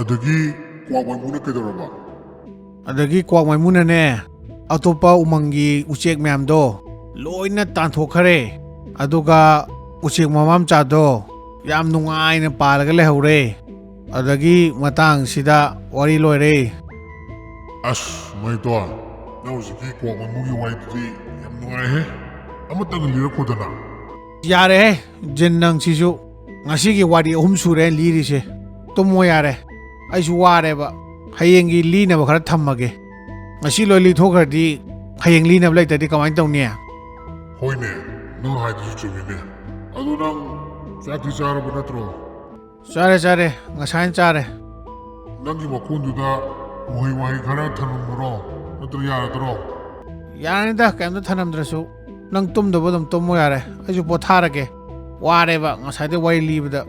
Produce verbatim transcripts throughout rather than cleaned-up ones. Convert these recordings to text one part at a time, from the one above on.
ꯑꯗꯒꯤ ꯀ꯭ꯋꯥꯛ ꯃꯥꯏꯃꯨꯅ ꯀꯩꯗꯧꯔꯕ? ꯑꯗꯒꯤ ꯀ꯭ꯋꯥꯛ ꯃꯥꯏꯃꯨꯅꯅꯦ, ꯑꯇꯣꯞꯄ ꯎꯃꯪꯒꯤ ꯎꯆꯦꯛ ꯃꯌꯥꯝꯗꯣ ꯂꯣꯏꯅ ꯇꯥꯟꯊꯣꯛꯈꯔꯦ꯫ ꯑꯗꯨꯒ ꯎꯆꯦꯛ ꯃꯃꯥ ꯃꯆꯥꯗꯣ ꯌꯥꯝ ꯅꯨꯡꯉꯥꯏꯅ ꯄꯥꯜꯂꯒ ꯂꯩꯍꯧꯔꯦ꯫ ꯑꯗꯒꯤ ꯃꯇꯥꯡꯁꯤꯗ ꯋꯥꯔꯤ ꯂꯣꯏꯔꯦ꯫ ꯑꯁ, ꯃꯩꯇꯣꯟ, ꯅꯪ ꯍꯧꯖꯤꯛꯀꯤ ꯀ꯭ꯋꯥꯛ ꯃꯥꯏꯃꯨꯒꯤ ꯋꯥꯔꯤꯗꯨꯗꯤ ꯌꯥꯝ ꯅꯨꯡꯉꯥꯏꯍꯦ꯫ ꯑꯃꯇꯪ ꯂꯤꯔꯛꯈꯣꯗꯅ꯫ ꯌꯥꯔꯦꯍꯦ, ꯖꯤꯟ, ꯅꯪ ꯁꯤꯁꯨ꯫ ꯉꯁꯤꯒꯤ ꯋꯥꯔꯤ ꯑꯍꯨꯝ ꯁꯨꯔꯦ ꯂꯤꯔꯤꯁꯦ꯫ ꯇꯨꯝꯃꯣ ꯌꯥꯔꯦ꯫ ꯑꯩꯁꯨ ꯋꯥꯔꯦꯕ꯫ ꯍꯌꯦꯡꯒꯤ ꯂꯤꯅꯕ ꯈꯔ ꯊꯝꯃꯒꯦ꯫ ꯉꯁꯤ ꯂꯣꯏ ꯂꯤꯊꯣꯛꯈ꯭ꯔꯗꯤ ꯍꯌꯦꯡ ꯂꯤꯅꯕ ꯂꯩꯇ꯭ꯔꯗꯤ ꯀꯃꯥꯏꯅ ꯇꯧꯅꯤ? ꯍꯣꯏꯅꯦ, ꯅꯪ ꯍꯥꯏꯗꯨꯁꯨ ꯆꯨꯝꯃꯤꯅꯦ꯫ ꯑꯗꯨ ꯅꯪ ꯆꯥꯛꯇꯤ ꯆꯥꯔꯕ ꯅꯠꯇ꯭ꯔꯣ? ꯆꯥꯔꯦ, ꯆꯥꯔꯦ꯫ ꯉꯁꯥꯏꯅ ꯆꯥꯔꯦ꯫ ꯅꯪꯒꯤ ꯃꯈꯣꯟꯗꯨꯗ ꯎꯍꯩ ꯋꯥꯍꯩ ꯈꯔ ꯊꯝꯂꯝꯃꯨꯔꯣ? ꯅꯠꯇ꯭ꯔ ꯌꯥꯔꯗ꯭ꯔꯣ? ꯌꯥꯔꯅꯤꯗ, ꯀꯩꯝꯇ ꯊꯝꯂꯝꯗ꯭ꯔꯁꯨ꯫ ꯅꯪ ꯇꯨꯝꯗꯕ ꯑꯗꯨꯝ ꯇꯨꯝꯃꯣ ꯌꯥꯔꯦ꯫ ꯑꯩꯁꯨ ꯄꯣꯊꯥꯔꯒꯦ꯫ ꯋꯥꯔꯦꯕ ꯉꯁꯥꯏꯗꯩ ꯋꯥꯔꯤ ꯂꯤꯕꯗ꯫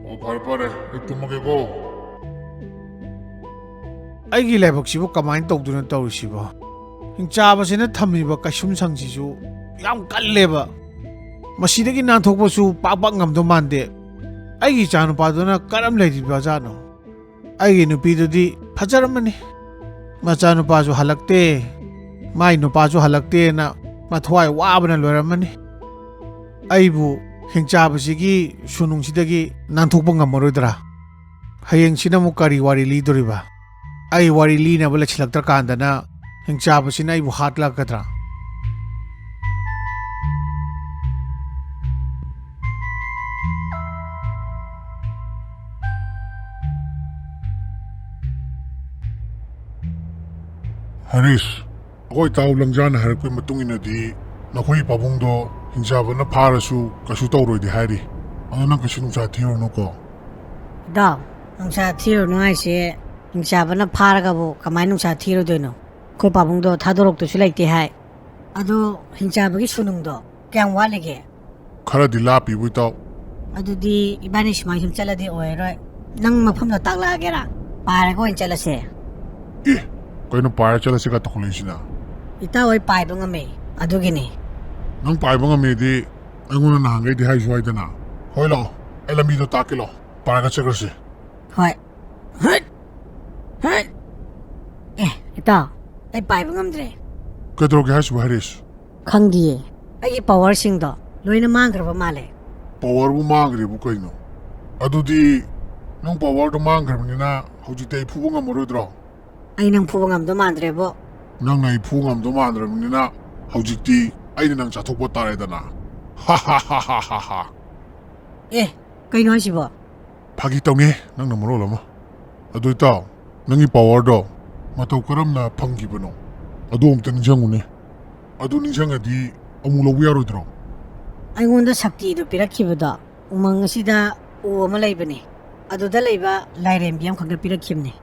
ꯑꯣ, ꯐꯔꯦ, ꯐꯔꯦ꯫ ꯑꯩ ꯇꯨꯝꯃꯒꯦꯀꯣ꯫ ꯑꯩꯒꯤ ꯂꯥꯏꯕꯛꯁꯤꯕꯨ ꯀꯃꯥꯏꯅ ꯇꯧꯗꯣꯏꯅꯣ ꯇꯧꯔꯤꯁꯤꯕꯣ? ꯍꯤꯡꯆꯥꯕꯁꯤꯅ ꯊꯝꯃꯤꯕ ꯀꯩꯁꯨꯝꯁꯪꯁꯤꯁꯨ ꯌꯥꯝ ꯀꯜꯂꯦꯕ꯫ ꯃꯁꯤꯗꯒꯤ ꯅꯥꯟꯊꯣꯛꯄꯁꯨ ꯄꯥꯛ ꯄꯥꯛ ꯉꯝꯗꯧ ꯃꯥꯟꯗꯦ꯫ ꯑꯩꯒꯤ ꯏꯆꯥꯅꯨꯄꯥꯗꯨꯅ ꯀꯔꯝ ꯂꯩꯔꯤꯕꯖꯥꯠꯅꯣ? ꯑꯩꯒꯤ ꯅꯨꯄꯤꯗꯨꯗꯤ ꯐꯖꯔꯝꯃꯅꯤ꯫ ꯃꯆꯥꯅꯨꯄꯥꯁꯨ ꯍꯜꯂꯛꯇꯦ꯫ ꯃꯥꯏ ꯅꯨꯄꯥꯁꯨ ꯍꯜꯂꯛꯇꯦꯅ ꯃꯊ꯭ꯋꯥꯏ ꯋꯥꯕꯅ ꯂꯣꯏꯔꯝꯃꯅꯤ꯫ ꯑꯩꯕꯨ ꯍꯤꯡꯆꯥꯕꯁꯤꯒꯤ ꯁꯨꯅꯨꯡꯁꯤꯗꯒꯤ ꯅꯥꯟꯊꯣꯛꯄ ꯉꯝꯃꯔꯣꯏꯗ꯭ꯔꯥ? ꯍꯌꯦꯡꯁꯤꯅ ꯑꯃꯨꯛ ꯀꯔꯤ ꯋꯥꯔꯤ ꯂꯤꯗꯣꯔꯤꯕ? ꯑꯩ ꯋꯥꯔꯤ ꯂꯤꯅꯕ ꯂꯩꯁꯤꯜꯂꯛꯇ꯭ꯔꯀꯥꯟꯗꯅ ꯍꯤꯡꯆꯥꯕꯁꯤꯅ ꯑꯩꯕꯨ ꯍꯥꯠꯂꯛꯀꯗ꯭ꯔꯥ? ꯍꯔꯤꯁ, ꯑꯩꯈꯣꯏ ꯏꯇꯥꯎ ꯂꯪꯖꯥꯅ ꯍꯥꯏꯔꯛꯄꯒꯤ ꯃꯇꯨꯡ ꯏꯟꯅꯗꯤ ꯅꯈꯣꯏ ꯄꯥꯕꯨꯡꯗꯣ ꯍꯤꯡꯆꯥꯕꯅ ꯐꯥꯔꯁꯨ ꯀꯩꯁꯨ ꯇꯧꯔꯣꯏꯗꯤ ꯍꯥꯏꯔꯤ꯫ ꯑꯗꯣ ꯅꯪ ꯀꯩꯁꯨ ꯅꯨꯡꯁꯥ ꯊꯤꯔꯨꯅꯨꯀꯣ꯫ ꯏꯇꯥꯎ, ꯅꯨꯡꯁꯥ ꯊꯤꯔꯨꯅꯨ ꯍꯥꯏꯁꯦ, ꯍꯤꯡꯆꯥꯕꯅ ꯐꯥꯔꯒꯕꯨ ꯀꯃꯥꯏꯅ ꯅꯨꯡꯁꯥ ꯊꯤꯔꯨꯗꯣꯏꯅꯣ? ꯑꯩꯈꯣꯏ ꯄꯥꯕꯨꯡꯗꯣ ꯊꯥꯗꯣꯔꯛꯇꯣꯏꯁꯨ ꯂꯩꯇꯦ ꯍꯥꯏ꯫ ꯑꯗꯣ ꯍꯤꯡꯆꯥꯕꯒꯤ ꯁꯨꯅꯨꯡꯗꯣ ꯀꯌꯥꯝ ꯋꯥꯠꯂꯤꯒꯦ? ꯈꯔꯗꯤ ꯂꯥꯞꯄꯤꯕꯨ ꯏꯇꯥꯎ꯫ ꯑꯗꯨꯗꯤ ꯏꯕꯥꯅꯤ ꯁꯨꯃꯥꯏ ꯁꯨꯝ ꯆꯠꯂꯗꯤ ꯑꯣꯏꯔꯔꯣꯏ꯫ ꯅꯪ ꯃꯐꯝꯗꯣ ꯇꯥꯛꯂꯛꯑꯒꯦꯔꯥ? ꯄꯥꯏꯔꯒ ꯑꯣꯏꯅ ꯆꯠꯂꯁꯦ꯫ ꯑꯦ, ꯀꯩꯅꯣ ꯄꯥꯏꯔ ꯆꯠꯂꯁꯤꯒ ꯇꯧꯈꯠꯂꯛꯏꯁꯤꯅ? ꯏꯇꯥꯎ ꯍꯣꯏ ꯄꯥꯏꯕ ꯉꯝꯃꯦ, ꯑꯗꯨꯒꯤꯅꯦ꯫ ꯅꯪ ꯄꯥꯏꯕ ꯉꯝꯃꯦꯗꯤ ꯑꯩꯉꯣꯟꯗ ꯅꯍꯥꯟꯈꯩꯗꯤ ꯍꯥꯏꯁꯨ ꯍꯥꯏꯗꯅ꯫ ꯍꯣꯏ ꯂꯥꯛꯑꯣ, ꯑꯩ ꯂꯝꯕꯤꯗꯣ ꯇꯥꯛꯀꯦ ꯂꯥꯛꯑꯣ, ꯄꯥꯏꯔꯒ ꯆꯠꯈ꯭ꯔꯁꯤ꯫ ꯍꯣꯏ꯫ ꯍꯠ! ꯍꯠ! ꯑꯦ, ꯏꯇꯥꯎ, ꯑꯩ ꯄꯥꯏꯕ ꯉꯝꯗ꯭ꯔꯦ꯫ ꯀꯩꯗꯧꯔꯒꯦ ꯍꯥꯏꯁꯤꯕꯣ, ꯍꯔꯤꯁ? ꯈꯪꯗꯤꯌꯦ꯫ ꯑꯩꯒꯤ ꯄꯋꯥꯔꯁꯤꯡꯗꯣ ꯂꯣꯏꯅ ꯃꯥꯡꯈ꯭ꯔꯕ ꯃꯥꯜꯂꯦ꯫ ꯄꯋꯥꯔꯕꯨ ꯃꯥꯡꯈ꯭ꯔꯦꯕꯨ ꯀꯩꯅꯣ? ꯑꯗꯨꯗꯤ ꯅꯪ ꯄꯋꯥꯔꯗꯣ ꯃꯥꯡꯈ꯭ꯔꯕꯅꯤꯅ ꯍꯧꯖꯤꯛꯇꯤ ꯑꯩ ꯐꯨꯕ ꯉꯝꯃꯔꯣꯏꯗ꯭ꯔꯣ? ꯑꯩ ꯅꯪ ꯐꯨꯕ ꯉꯝꯗꯧ ꯃꯥꯟꯗ꯭ꯔꯦꯕꯣ꯫ ꯅꯪꯅ ꯑꯩ ꯐꯨꯕ ꯉꯝꯗꯧ ꯃꯥꯟꯗ꯭ꯔꯕꯅꯤꯅ ꯍꯧꯖꯤꯛꯇꯤ ꯑꯩꯅ ꯅꯪ ꯆꯥꯊꯣꯛꯄ ꯇꯥꯔꯦꯗꯅ꯫ ꯍꯥ ꯍꯥ ꯍꯥ ꯍꯥ ꯍꯥ ꯍꯥ꯫ ꯑꯦ, ꯀꯩꯅꯣ ꯍꯥꯏꯁꯤꯕꯣ? ꯐꯥꯒꯤ ꯇꯧꯅꯦ, ꯅꯪꯅ ꯃꯔꯣꯜ ꯑꯃ꯫ ꯑꯗꯨ ꯏꯇꯥꯎ, ꯅꯪꯒꯤ ꯄꯋꯥꯔꯗꯣ ꯃꯇꯧ ꯀꯔꯝꯅ ꯐꯪꯈꯤꯕꯅꯣ? ꯑꯗꯨ ꯑꯝꯇ ꯅꯤꯡꯁꯤꯡꯉꯨꯅꯦ꯫ ꯑꯗꯨ ꯅꯤꯡꯁꯤꯡꯉꯗꯤ ꯑꯃꯨꯛ ꯂꯧꯕ ꯌꯥꯔꯣꯏꯗ꯭ꯔꯣ? ꯑꯩꯉꯣꯟꯗ ꯁꯛꯇꯤꯗꯨ ꯄꯤꯔꯛꯈꯤꯕꯗꯣ ꯎꯃꯪ ꯑꯁꯤꯗ ꯎ ꯑꯃ ꯂꯩꯕꯅꯦ, ꯑꯗꯨꯗ ꯂꯩꯕ ꯂꯥꯏꯔꯦꯝꯕꯤ ꯑꯃꯈꯛꯅ ꯄꯤꯔꯛꯈꯤꯕꯅꯦ꯫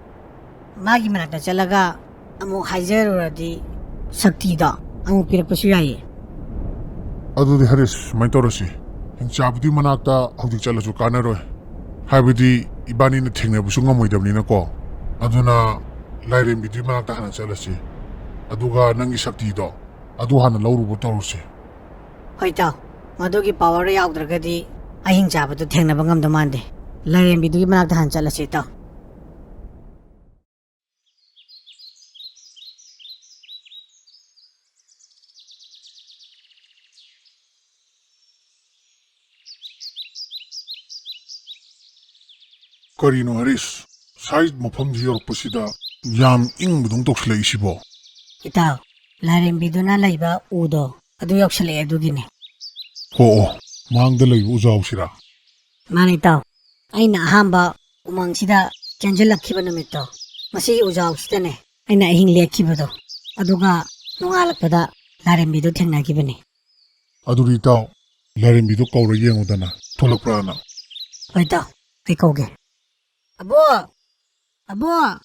ꯃꯥꯒꯤ ꯃꯅꯥꯛꯇ ꯆꯠꯂꯒ ꯑꯃꯨꯛ ꯍꯥꯏꯖꯔꯨꯔꯗꯤ ꯁꯛꯇꯤꯗꯣ ꯑꯃꯨꯛ ꯄꯤꯔꯛꯄꯁꯨ ꯌꯥꯏꯌꯦ꯫ ꯑꯗꯨꯗꯤ ꯍꯔꯤꯁ, ꯁꯨꯃꯥꯏꯅ ꯇꯧꯔꯁꯤ, ꯍꯤꯡꯆꯥꯕꯤꯗꯨꯒꯤ ꯃꯅꯥꯛꯇ ꯍꯧꯖꯤꯛ ꯆꯠꯂꯁꯨ ꯀꯥꯟꯅꯔꯣꯏ, ꯍꯥꯏꯕꯗꯤ ꯏꯕꯥꯅꯤꯅ ꯊꯦꯡꯅꯕꯁꯨ ꯉꯝꯃꯣꯏꯗꯕꯅꯤꯅꯀꯣ꯫ ꯑꯗꯨꯅ ꯂꯥꯏꯔꯦꯝꯕꯤꯗꯨꯒꯤ ꯃꯅꯥꯛꯇ ꯍꯥꯟꯅ ꯆꯠꯂꯁꯤ, ꯑꯗꯨꯒ ꯅꯪꯒꯤ ꯁꯛꯇꯤꯗꯣ ꯑꯗꯨ ꯍꯥꯟꯅ ꯂꯧꯔꯨꯕ ꯇꯧꯔꯁꯤ꯫ ꯍꯣꯏ ꯏꯇꯥꯎ, ꯃꯗꯨꯒꯤ ꯄꯋꯥꯔ ꯌꯥꯎꯗ꯭ꯔꯒꯗꯤ ꯑꯍꯤꯡ ꯆꯥꯕꯗꯨ ꯊꯦꯡꯅꯕ ꯉꯝꯗꯧ ꯃꯥꯟꯗꯦ꯫ ꯂꯥꯏꯔꯦꯝꯕꯤꯗꯨꯒꯤ ꯃꯅꯥꯛꯇ ꯍꯥꯟꯅ ꯆꯠꯂꯁꯤ ꯏꯇꯥꯎ꯫ ꯀꯔꯤꯅꯣ ꯍꯔꯤꯁ, ꯁꯥꯏ ꯃꯐꯝꯁꯤ ꯌꯧꯔꯛꯄꯁꯤꯗ ꯌꯥꯝ ꯏꯪꯕꯗꯧ ꯇꯧꯁꯤꯜꯂꯛꯏꯁꯤꯕꯣ? ꯏꯇꯥꯎ, ꯂꯥꯏꯔꯦꯝꯕꯤꯗꯨꯅ ꯂꯩꯕ ꯎꯗꯣ ꯑꯗꯨ ꯌꯧꯁꯤꯜꯂꯛꯑꯦ, ꯑꯗꯨꯒꯤꯅꯦ꯫ ꯑꯣ ꯑꯣ, ꯃꯥꯡꯗ ꯂꯩꯕ ꯎꯖꯥꯎꯁꯤꯔꯥ? ꯃꯥꯅꯦ ꯏꯇꯥꯎ, ꯑꯩꯅ ꯑꯍꯥꯟꯕ ꯎꯃꯪꯁꯤꯗ ꯆꯦꯟꯁꯤꯜꯂꯛꯈꯤꯕ ꯅꯨꯃꯤꯠꯇꯣ, ꯃꯁꯤꯒꯤ ꯎꯖꯥꯎꯁꯤꯗꯅꯦ ꯑꯩꯅ ꯑꯍꯤꯡ ꯂꯦꯛꯈꯤꯕꯗꯣ, ꯑꯗꯨꯒ ꯅꯣꯡꯉꯥꯜꯂꯛꯄꯗ ꯂꯥꯏꯔꯦꯝꯕꯤꯗꯨ ꯊꯦꯡꯅꯈꯤꯕꯅꯤ꯫ ꯑꯗꯨꯗꯤ ꯏꯇꯥꯎ, ꯂꯥꯏꯔꯦꯝꯕꯤꯗꯨ ꯀꯧꯔ ꯌꯦꯡꯉꯨꯗꯅ, ꯊꯣꯛꯂꯛꯄ꯭ꯔꯥꯅ꯫ ꯍꯣꯏ ꯏꯇꯥꯎ, ꯑꯩ ꯀꯧꯒꯦ꯫ ꯑꯕꯣꯛ! ꯑꯕꯣꯛ!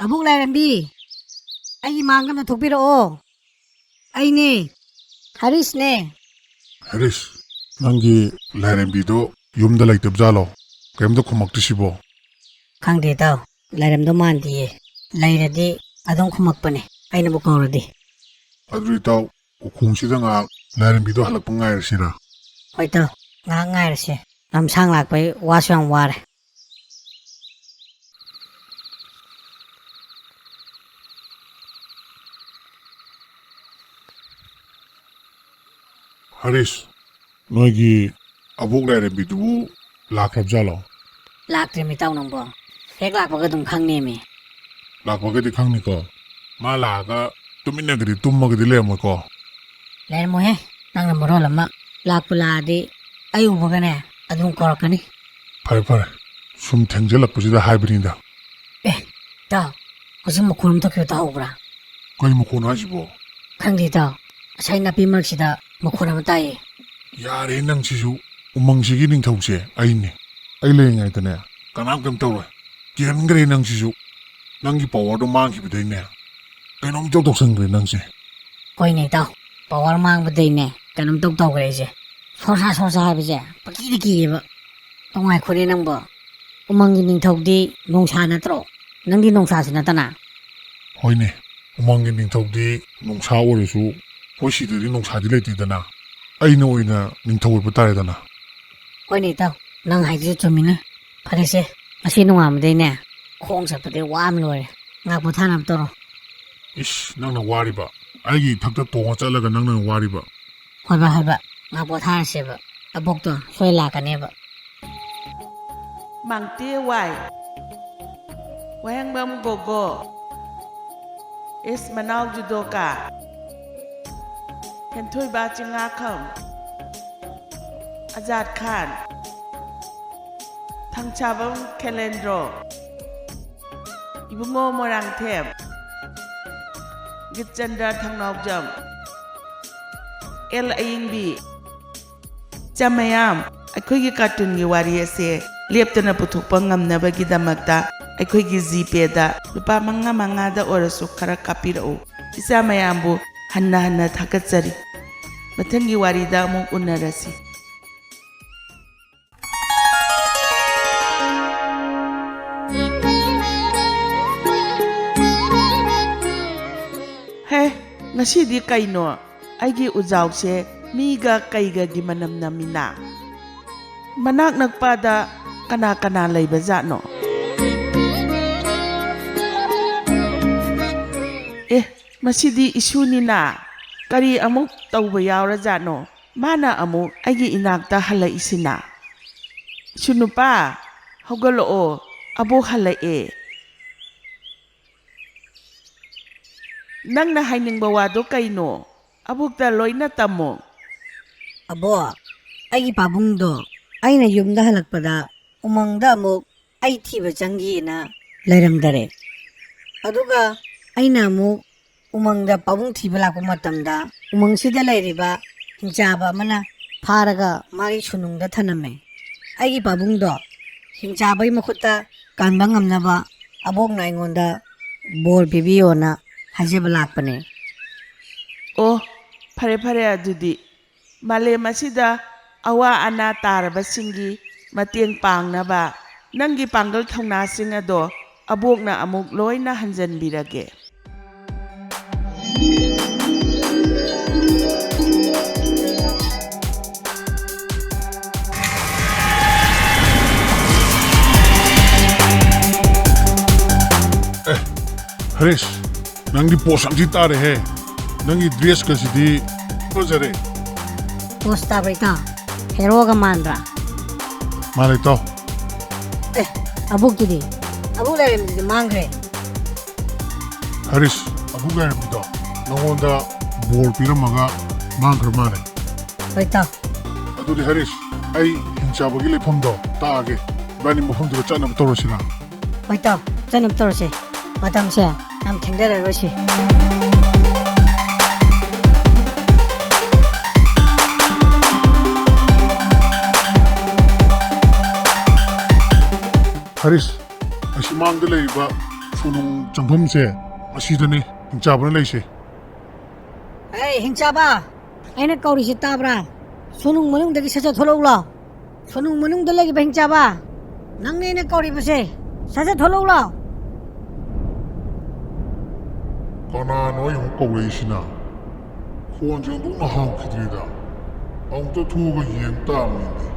ꯑꯕꯣꯛ ꯂꯥꯏꯔꯦꯝꯕꯤ! ꯑꯩꯒꯤ ꯃꯥꯡꯗ ꯑꯝꯇ ꯊꯣꯛꯄꯤꯔꯛꯑꯣ꯫ ꯑꯩꯅꯦ, ꯍꯔꯤꯁꯅꯦ꯫ ꯍꯔꯤꯁ, ꯅꯪꯒꯤ ꯂꯥꯏꯔꯦꯝꯕꯤꯗꯣ ꯌꯨꯝꯗ ꯂꯩꯇꯕ ꯖꯥꯠꯂꯣ? ꯀꯔꯤꯝꯇ ꯈꯨꯝꯃꯛꯇ꯭ꯔꯤꯁꯤꯕꯣ? ꯈꯪꯗꯦ ꯏꯇꯥꯎ, ꯂꯩꯔꯝꯗꯧ ꯃꯥꯟꯗꯤꯌꯦ꯫ ꯂꯩꯔꯗꯤ ꯑꯗꯨꯝ ꯈꯨꯝꯃꯛꯄꯅꯦ, ꯑꯩꯅꯕꯨ ꯀꯧꯔꯗꯤ꯫ ꯑꯗꯨꯗꯤ ꯏꯇꯥꯎ, ꯎꯈꯣꯡꯁꯤꯗ ꯉꯥꯏꯍꯥꯛ ꯂꯥꯏꯔꯦꯝꯕꯤꯗꯣ ꯍꯜꯂꯛꯄ ꯉꯥꯏꯔꯁꯤꯔꯥ? ꯍꯣꯏ ꯏꯇꯥꯎ, ꯉꯥꯏꯍꯥꯛ ꯉꯥꯏꯔꯁꯦ꯫ ꯂꯝꯁꯥꯡ ꯂꯥꯛꯄꯩ ꯋꯥꯁꯨ ꯌꯥꯝ ꯋꯥꯔꯦ꯫ ꯍꯔꯤꯁ, ꯅꯣꯏꯒꯤ ꯑꯕꯣꯛ ꯂꯥꯏꯔꯦꯝꯕꯤꯗꯨꯕꯨ ꯂꯥꯛꯈ꯭ꯔꯕꯖꯥꯠꯂꯣ? ꯂꯥꯛꯇ꯭ꯔꯤꯃꯤ ꯏꯇꯥꯎ ꯅꯪꯕꯣ꯫ ꯍꯦꯛ ꯂꯥꯛꯄꯒ ꯑꯗꯨꯝ ꯈꯪꯅꯦꯃꯤ꯫ ꯂꯥꯛꯄꯒꯗꯤ ꯈꯪꯅꯤꯀꯣ꯫ ꯃꯥ ꯂꯥꯛꯑꯒ ꯇꯨꯃꯤꯟꯅꯒꯗꯤ ꯇꯨꯝꯃꯒꯗꯤ ꯂꯩꯔꯝꯃꯣꯏꯀꯣ꯫ ꯂꯩꯔꯝꯃꯣꯏꯍꯦ꯫ ꯅꯪꯅ ꯃꯔꯣꯜ ꯑꯃ ꯂꯥꯛꯄꯨ ꯂꯥꯛꯑꯗꯤ ꯑꯩ ꯎꯕꯒꯅꯦ ꯑꯗꯨꯝ ꯀꯧꯔꯛꯀꯅꯤ꯫ ꯐꯔꯦ ꯐꯔꯦ, ꯁꯨꯝ ꯊꯦꯡꯖꯤꯜꯂꯛꯄꯁꯤꯗ ꯍꯥꯏꯕꯅꯤꯗ꯫ ꯑꯦ, ꯏꯇꯥꯎ, ꯍꯧꯖꯤꯛ ꯃꯈꯣꯟ ꯑꯃ ꯊꯣꯛꯈꯤꯕ ꯇꯥꯍꯧꯕ꯭ꯔꯥ? ꯀꯔꯤ ꯃꯈꯣꯟꯅꯣ ꯍꯥꯏꯁꯤꯕꯣ? ꯈꯪꯗꯦ ꯏꯇꯥꯎ, ꯉꯁꯥꯏ ꯅꯥꯄꯤ ꯃꯔꯛꯁꯤꯗ ꯃꯈꯣꯟ ꯑꯃ ꯇꯥꯏꯌꯦ꯫ ꯌꯥꯔꯦ ꯅꯪꯁꯤꯁꯨ, ꯎꯃꯪꯁꯤꯒꯤ ꯅꯤꯡꯊꯧꯁꯦ ꯑꯩꯅꯦ꯫ ꯑꯩ ꯂꯩꯔꯤꯉꯩꯗꯅꯦ ꯀꯅꯥꯝ ꯀꯩꯝ ꯇꯧꯔꯣꯏ꯫ ꯀꯤꯍꯟꯈ꯭ꯔꯦ ꯅꯪꯁꯤꯁꯨ꯫ ꯅꯪꯒꯤ ꯄꯋꯥꯔꯗꯣ ꯃꯥꯡꯈꯤꯕꯗꯩꯅꯦ ꯀꯩꯅꯣꯝ ꯏꯇꯧ ꯇꯧꯁꯟꯈ꯭ꯔꯦ ꯅꯪꯁꯦ꯫ ꯍꯣꯏꯅꯦ ꯏꯇꯥꯎ, ꯄꯋꯥꯔ ꯃꯥꯡꯕꯗꯩꯅꯦ ꯀꯩꯅꯣꯝ ꯇꯧ ꯇꯧꯈ꯭ꯔꯦ ꯑꯩꯁꯦ꯫ ꯁꯣꯔꯁꯥ ꯁꯣꯔꯁꯥ ꯍꯥꯏꯕꯁꯦ ꯄꯪꯀꯤꯗ ꯀꯤꯌꯦꯕ꯫ ꯇꯣꯡꯉꯥꯏꯈꯣꯅꯦ ꯅꯪꯕꯣ, ꯎꯃꯪꯒꯤ ꯅꯤꯡꯊꯧꯗꯤ ꯅꯣꯡꯁꯥ ꯅꯠꯇ꯭ꯔꯣ? ꯅꯪꯗꯤ ꯅꯣꯡꯁꯥꯁꯨ ꯅꯠꯇꯅ꯫ ꯍꯣꯏꯅꯦ, ꯎꯃꯪꯒꯤ ꯅꯤꯡꯊꯧꯗꯤ ꯅꯣꯡꯁꯥ ꯑꯣꯏꯔꯁꯨ ꯑꯩꯈꯣꯏ ꯁꯤꯗꯗꯤ ꯅꯣꯡꯁꯥꯗꯤ ꯂꯩꯇꯦꯗꯅ꯫ ꯑꯩꯅ ꯑꯣꯏꯅ ꯅꯤꯡꯊꯧ ꯑꯣꯏꯕ ꯇꯥꯔꯦꯗꯅ꯫ ꯍꯣꯏꯅꯦ ꯏꯇꯥꯎ, ꯅꯪ ꯍꯥꯏꯗꯨꯁꯨ ꯆꯨꯝꯃꯤꯅꯦ꯫ ꯐꯔꯦꯁꯦ, ꯉꯁꯤ ꯅꯣꯡꯉꯥꯟꯕꯗꯩꯅꯦ ꯈꯣꯡ ꯆꯠꯄꯗꯩ ꯋꯥ ꯑꯃ ꯂꯣꯏꯔꯦ꯫ ꯉꯥꯏꯍꯥꯛ ꯄꯣꯊꯥꯅꯕ ꯇꯧꯔꯣ꯫ ꯏꯁ, ꯅꯪꯅ ꯋꯥꯔꯤꯕ? ꯑꯩꯒꯤ ꯏꯊꯛꯇ ꯇꯣꯡꯉ ꯆꯠꯂꯒ ꯅꯪꯅ ꯋꯥꯔꯤꯕ? ꯍꯣꯏꯕ ꯍꯣꯏꯕ, ꯉꯥꯏꯍꯥꯛ ꯄꯣꯊꯥꯔꯁꯦꯕ꯫ ꯑꯕꯣꯛꯇꯣ ꯁꯣꯏ ꯂꯥꯛꯀꯅꯦꯕ꯫ ꯃꯥꯡꯇꯦ ꯋꯥꯏ, ꯋꯥꯍꯦꯡꯕꯝ ꯒꯣꯒꯣ, ꯑꯦꯁ ꯃꯅꯥꯎ ꯖꯨꯗꯣꯀꯥ, ꯍꯦꯟꯊꯣꯏꯕ ꯆꯤꯡꯉꯥꯈꯝ, ꯑꯖꯥꯗ ꯈꯥꯟ, ꯊꯪꯁꯥꯕꯝ ꯈꯦꯂꯦꯟꯗ꯭ꯔꯣ, ꯏꯕꯨꯡꯉꯣ ꯃꯣꯏꯔꯥꯡꯊꯦꯝ, ꯒꯤꯠꯆꯟꯗ꯭ꯔ ꯊꯧꯅꯥꯎꯖꯝ, ꯑꯦꯜ ꯑꯌꯤꯡꯕꯤ, ꯏꯆꯥ ꯃꯌꯥꯝ, ꯑꯩꯈꯣꯏꯒꯤ ꯀꯥꯔꯇꯨꯟꯒꯤ ꯋꯥꯔꯤ ꯑꯁꯦ ꯂꯦꯞꯇꯅ ꯄꯨꯊꯣꯛꯄ ꯉꯝꯅꯕꯒꯤꯗꯃꯛꯇ ꯑꯩꯈꯣꯏꯒꯤ ꯖꯤꯄꯦꯗ ꯂꯨꯄꯥ ꯃꯉꯥ ꯃꯉꯥꯗ ꯑꯣꯏꯔꯁꯨ ꯈꯔ ꯀꯥꯞꯄꯤꯔꯛꯎ꯫ ꯏꯆꯥ ꯃꯌꯥꯝꯕꯨ ꯍꯟꯅ ꯍꯟꯅ ꯊꯥꯒꯠꯆꯔꯤ꯫ ꯃꯊꯪꯒꯤ ꯋꯥꯔꯤꯗ ꯑꯃꯨꯛ ꯎꯅꯔꯁꯤ꯫ ꯍꯦ, ꯉꯁꯤꯗꯤ ꯀꯩꯅꯣ? ꯑꯩꯒꯤ ꯎꯖꯥꯎꯁꯦ ꯃꯤꯒ ꯀꯩꯒꯒꯤ ꯃꯅꯝ ꯅꯝꯃꯤꯅ? ꯃꯅꯥꯛ ꯅꯛꯄꯗ ꯀꯅꯥ ꯀꯅꯥ ꯂꯩꯕꯖꯥꯠꯅꯣ? ꯑꯦ, ꯃꯁꯤꯗꯤ ꯏꯁꯨꯅꯤꯅ꯫ ꯀꯔꯤ ꯑꯃꯨꯛ ꯇꯧꯕ ꯌꯥꯎꯔꯖꯥꯠꯅꯣ? ꯃꯥꯅ ꯑꯃꯨꯛ ꯑꯩꯒꯤ ꯏꯅꯥꯛꯇ ꯍꯜꯂꯛꯏꯁꯤꯅ꯫ "ꯏꯁꯨ ꯅꯨꯄꯥ, ꯍꯧꯒꯠꯂꯛꯑꯣ, ꯑꯕꯣꯛ ꯍꯜꯂꯛꯑꯦ꯫ ꯅꯪꯅ ꯍꯥꯏꯅꯤꯡꯕ ꯋꯥꯗꯣ ꯀꯩꯅꯣ? ꯑꯕꯣꯛꯇ ꯂꯣꯏꯅ ꯇꯝꯃꯣ꯫" "ꯑꯕꯣꯛ, ꯑꯩꯒꯤ ꯄꯥꯕꯨꯡꯗꯣ ꯑꯩꯅ ꯌꯨꯝꯗ ꯍꯜꯂꯛꯄꯗ ꯎꯃꯪꯗ ꯑꯃꯨꯛ ꯑꯩ ꯊꯤꯕ ꯆꯪꯈꯤꯅ ꯂꯩꯔꯝꯗꯔꯦ꯫ ꯑꯗꯨꯒ ꯑꯩꯅ ꯑꯃꯨꯛ ꯎꯃꯪꯗ ꯄꯥꯕꯨꯡ ꯊꯤꯕ ꯂꯥꯛꯄ ꯃꯇꯝꯗ ꯎꯃꯪꯁꯤꯗ ꯂꯩꯔꯤꯕ ꯍꯤꯡꯆꯥꯕ ꯑꯃꯅ ꯐꯥꯔꯒ ꯃꯥꯒꯤ ꯁꯨꯅꯨꯡꯗ ꯊꯅꯝꯃꯦ꯫ ꯑꯩꯒꯤ ꯄꯥꯕꯨꯡꯗꯣ ꯍꯤꯡꯆꯥꯕꯒꯤ ꯃꯈꯨꯠꯇ ꯀꯟꯕ ꯉꯝꯅꯕ ꯑꯕꯣꯛꯅ ꯑꯩꯉꯣꯟꯗ ꯕꯣꯔ ꯄꯤꯕꯤꯌꯣꯅ ꯍꯥꯏꯖꯕ ꯂꯥꯛꯄꯅꯦ꯫" "ꯑꯣ, ꯐꯔꯦ ꯐꯔꯦ, ꯑꯗꯨꯗꯤ ꯃꯥꯂꯦꯝ ꯑꯁꯤꯗ ꯑꯋꯥ ꯑꯅꯥ ꯇꯥꯔꯕꯁꯤꯡꯒꯤ ꯃꯇꯦꯡ ꯄꯥꯡꯅꯕ ꯅꯪꯒꯤ ꯄꯥꯡꯒꯜ ꯊꯧꯅꯥꯁꯤꯡ ꯑꯗꯣ ꯑꯕꯣꯛꯅ ꯑꯃꯨꯛ ꯂꯣꯏꯅ ꯍꯟꯖꯟꯕꯤꯔꯒꯦ꯫" ꯑꯦ, ꯍꯔꯤꯁ, ꯅꯪꯗꯤ ꯄꯣꯁ ꯌꯥꯝ ꯊꯤ ꯇꯥꯔꯦꯍꯦ꯫ ꯅꯪꯒꯤ ꯗ꯭ꯔꯦꯁꯀꯁꯤꯗꯤ ꯐꯖꯔꯦ꯫ ꯄꯣꯁ ꯇꯥꯕ꯭ꯔꯥ ꯏꯇꯥꯎ? ꯍꯦꯔꯣꯒ ꯃꯥꯟꯕ꯭ꯔꯥ? ꯃꯥꯜꯂꯦ ꯏꯇꯥꯎ꯫ ꯑꯦ, ꯑꯕꯣꯛꯇꯨꯗꯤ? ꯑꯕꯣꯛ ꯂꯥꯏꯔꯦꯝꯕꯤꯗꯨꯗꯤ ꯃꯥꯡꯈ꯭ꯔꯦ꯫ ꯍꯔꯤꯁ, ꯑꯕꯣꯛ ꯂꯥꯏꯔꯦꯝꯕꯤꯗꯣ ꯅꯉꯣꯟꯗ ꯕꯣꯔ ꯄꯤꯔꯝꯃꯒ ꯃꯥꯡꯈ꯭ꯔ ꯃꯥꯜꯂꯦ꯫ ꯍꯣꯏ ꯏꯇꯥꯎ꯫ ꯑꯗꯨꯗꯤ ꯍꯔꯤꯁ, ꯑꯩ ꯍꯤꯡꯆꯥꯕꯒꯤ ꯂꯩꯐꯝꯗꯣ ꯇꯥꯛꯑꯒꯦ꯫ ꯏꯕꯥꯅꯤ ꯃꯐꯝꯗꯨꯗ ꯆꯠꯅꯕ ꯇꯧꯔꯁꯤꯔꯥ? ꯍꯣꯏ ꯏꯇꯥꯎ, ꯆꯠꯅꯕ ꯇꯧꯔꯁꯦ꯫ ꯃꯇꯝꯁꯦ ꯌꯥꯝ ꯊꯦꯡꯊꯔꯔꯣꯏꯁꯤ꯫ ꯍꯔꯤꯁ, ꯑꯁꯤ ꯃꯥꯡꯗ ꯂꯩꯔꯤꯕ ꯁꯨꯅꯨꯡ ꯆꯪꯐꯝꯁꯦ, ꯑꯁꯤꯗꯅꯤ ꯍꯤꯡꯆꯥꯕꯅ ꯂꯩꯁꯦ꯫ ꯑꯩ ꯍꯤꯡꯆꯥꯕ, ꯑꯩꯅ ꯀꯧꯔꯤꯁꯤ ꯇꯥꯕ꯭ꯔꯥ? ꯁꯨꯅꯨꯡ ꯃꯅꯨꯡꯗꯒꯤ ꯁꯠ ꯁꯠ ꯊꯣꯛꯂꯛꯎ ꯂꯥꯎ꯫ ꯁꯨꯅꯨꯡ ꯃꯅꯨꯡꯗ ꯂꯩꯔꯤꯕ ꯍꯤꯡꯆꯥꯕ, ꯅꯪꯅꯦ ꯑꯩꯅ ꯀꯧꯔꯤꯕꯁꯦ꯫ ꯁꯠ ꯁꯠ ꯊꯣꯛꯂꯛꯎ ꯂꯥꯎ꯫ ꯀꯅꯥꯅꯣ ꯑꯩ ꯑꯃꯨꯛ ꯀꯧꯔꯛꯏꯁꯤꯅ? ꯈꯣꯟꯁꯦ ꯑꯣꯟꯊꯣꯛꯅ ꯍꯥꯎꯈꯤꯗ꯭ꯔꯤꯗ꯫ ꯑꯃꯨꯛꯇ ꯊꯣꯛꯑꯒ ꯌꯦꯡ ꯇꯥꯕꯅꯤꯅꯦ꯫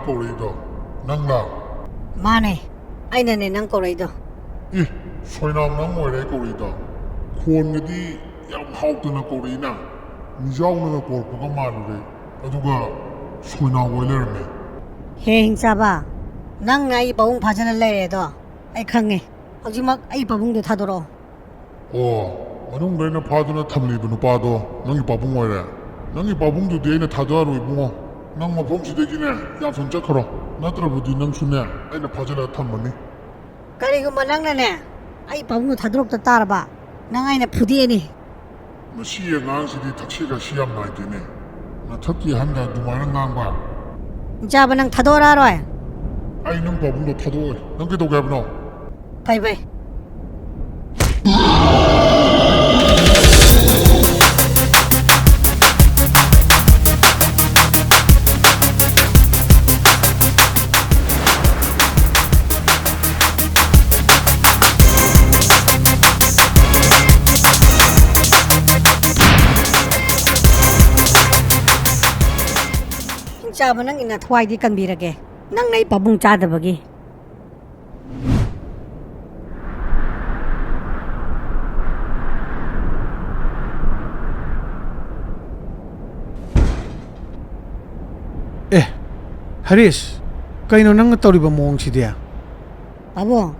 ꯀꯧꯔꯛꯏꯗꯣ ꯅꯪꯂꯥ? ꯃꯥꯅꯦ, ꯑꯩꯅꯅꯦ ꯅꯪ ꯀꯧꯔꯛꯏꯗꯣ꯫ ꯏ, ꯁꯣꯏꯅꯥꯎ ꯅꯪ ꯑꯣꯏꯔꯦ ꯀꯧꯔꯛꯏꯗꯣ꯫ ꯈꯣꯟꯒꯗꯤ ꯌꯥꯝ ꯍꯥꯎꯇꯅ ꯀꯧꯔꯛꯏꯅ꯫ ꯃꯤꯖꯥꯎꯅꯒ ꯀꯧꯔꯛꯄꯒ ꯃꯥꯜꯂꯨꯔꯦ, ꯑꯗꯨꯒ ꯁꯣꯏꯅꯥꯎ ꯑꯣꯏ ꯂꯩꯔꯝꯃꯦ꯫ ꯍꯦ ꯍꯤꯡꯆꯥꯕ, ꯅꯪꯅ ꯑꯩ ꯄꯥꯕꯨꯡ ꯐꯥꯖꯤꯜꯂ ꯂꯩꯔꯦꯗꯣ ꯑꯩ ꯈꯪꯉꯦ꯫ ꯍꯧꯖꯤꯛꯃꯛ ꯑꯩ ꯄꯥꯕꯨꯡꯗꯣ ꯊꯥꯗꯣꯔꯛꯑꯣ꯫ ꯑꯣ, ꯃꯅꯨꯡꯗ ꯑꯩꯅ ꯐꯥꯗꯨꯅ ꯊꯝꯂꯤꯕ ꯅꯨꯄꯥꯗꯣ ꯅꯪꯒꯤ ꯄꯥꯕꯨꯡ ꯑꯣꯏꯔꯦ? ꯅꯪꯒꯤ ꯄꯥꯕꯨꯡꯗꯨꯗꯤ ꯑꯩꯅ ꯊꯥꯗꯣꯛꯑꯔꯣꯏ ꯏꯕꯨꯡꯉꯣ꯫ ꯅꯪ ꯃꯐꯝꯁꯤꯗꯒꯤꯅꯦ ꯌꯥꯝ ꯊꯨꯅ ꯆꯠꯈ꯭ꯔꯣ, ꯅꯠꯇ꯭ꯔꯕꯗꯤ ꯅꯪꯁꯨꯅꯦ ꯑꯩꯅ ꯐꯥꯖꯤꯜꯂꯒ ꯊꯝꯃꯅꯤ꯫ ꯀꯔꯤꯒꯨꯝꯕ ꯅꯪꯅꯅꯦ ꯑꯩ ꯄꯥꯕꯨꯡꯗꯣ ꯊꯥꯗꯣꯔꯛꯇ ꯇꯥꯔꯕ, ꯅꯪ ꯑꯩꯅ ꯐꯨꯗꯦꯛꯑꯅꯤ꯫ ꯃꯁꯤ ꯑꯉꯥꯡꯁꯤꯗꯤ ꯊꯛꯁꯤ ꯈꯥꯁꯤ ꯌꯥꯝ ꯅꯥꯏꯗꯦꯅꯦ꯫ ꯃꯊꯛꯀꯤ ꯑꯍꯟꯗ ꯑꯗꯨꯃꯥꯏꯅ ꯉꯥꯡꯕ꯫ ꯏꯆꯥꯕ, ꯅꯪ ꯊꯥꯗꯣꯛꯑꯔꯣꯏ? ꯑꯩ ꯅꯪ ꯄꯥꯕꯨꯡꯗꯣ ꯊꯥꯗꯣꯛꯑꯣꯏ꯫ ꯅꯪ ꯀꯩꯗꯧꯒꯦ ꯍꯥꯏꯕꯅꯣ? ꯐꯩ, ꯐꯩ꯫ ꯏꯆꯥꯕ, ꯅꯪꯒꯤ ꯅꯊ꯭ꯋꯥꯏꯗꯤ ꯀꯟꯕꯤꯔꯒꯦ, ꯅꯪꯅ ꯑꯩ ꯄꯥꯕꯨꯡ ꯆꯥꯗꯕꯒꯤ꯫ ꯑꯦ, ꯍꯔꯤꯁ, ꯀꯩꯅꯣ ꯅꯪꯅ ꯇꯧꯔꯤꯕ ꯃꯑꯣꯡꯁꯤꯗꯤ? ꯄꯥꯕꯨꯡ,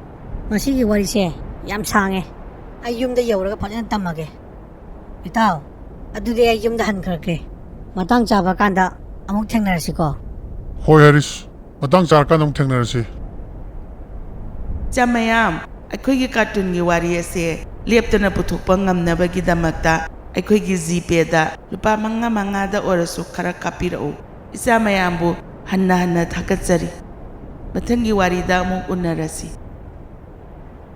ꯉꯁꯤꯒꯤ ꯋꯥꯔꯤꯁꯦ ꯌꯥꯝ ꯁꯥꯡꯉꯦ, ꯑꯩ ꯌꯨꯝꯗ ꯌꯧꯔꯒ ꯐꯖꯅ ꯇꯝꯃꯒꯦ꯫ ꯏꯇꯥꯎ, ꯑꯗꯨꯗꯤ ꯑꯩ ꯌꯨꯝꯗ ꯍꯟꯈ꯭ꯔꯒꯦ꯫ ꯃꯇꯥꯡ ꯆꯥꯕ ꯀꯥꯟꯗ ꯑꯃꯨꯛ ꯊꯦꯡꯅꯔꯁꯤꯀꯣ꯫ ꯍꯣꯏ ꯍꯔꯤꯁ, ꯃꯇꯥꯡ ꯆꯥꯔꯀꯥꯟꯗ ꯑꯃꯨꯛ ꯊꯦꯡꯅꯔꯁꯤ꯫ ꯏꯆꯥ ꯃꯌꯥꯝ, ꯑꯩꯈꯣꯏꯒꯤ ꯀꯥꯔꯇꯨꯟꯒꯤ ꯋꯥꯔꯤ ꯑꯁꯦ ꯂꯦꯞꯇꯅ ꯄꯨꯊꯣꯛꯄ ꯉꯝꯅꯕꯒꯤꯗꯃꯛꯇ ꯑꯩꯈꯣꯏꯒꯤ ꯖꯤꯄꯦꯗ ꯂꯨꯄꯥ ꯃꯉꯥ ꯃꯉꯥꯗ ꯑꯣꯏꯔꯁꯨ ꯈꯔ ꯀꯥꯞꯄꯤꯔꯛꯎ꯫ ꯏꯆꯥ ꯃꯌꯥꯝꯕꯨ ꯍꯟꯅ ꯍꯟꯅ ꯊꯥꯒꯠꯆꯔꯤ꯫ ꯃꯊꯪꯒꯤ ꯋꯥꯔꯤꯗ ꯑꯃꯨꯛ ꯎꯅꯔꯁꯤ꯫